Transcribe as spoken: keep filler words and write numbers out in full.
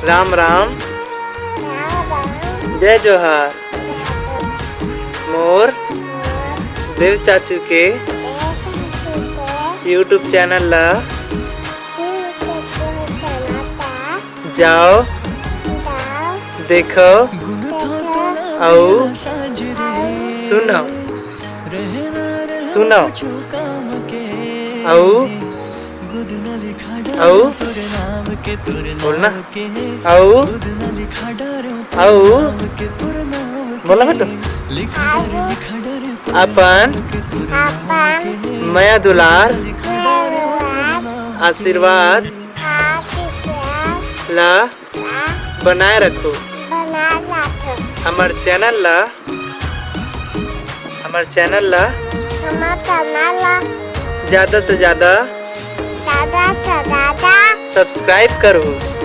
राम राम। जय जोहार। मोर देव चाचू के YouTube चैनल ला जाओ देखो अउ सुनो, सुनो अउ अउ बोलना अउ अउ बोला बेटू। अपन अपन मया दुलार मया दुलार आशीर्वाद आशीर्वाद ला बनाए रखो। बनाए रखो। हमर चैनल ला हमर चैनल ला हमर चैनल ला ज्यादा से ज्यादा ज्यादा से ज्यादा सब्सक्राइब करो।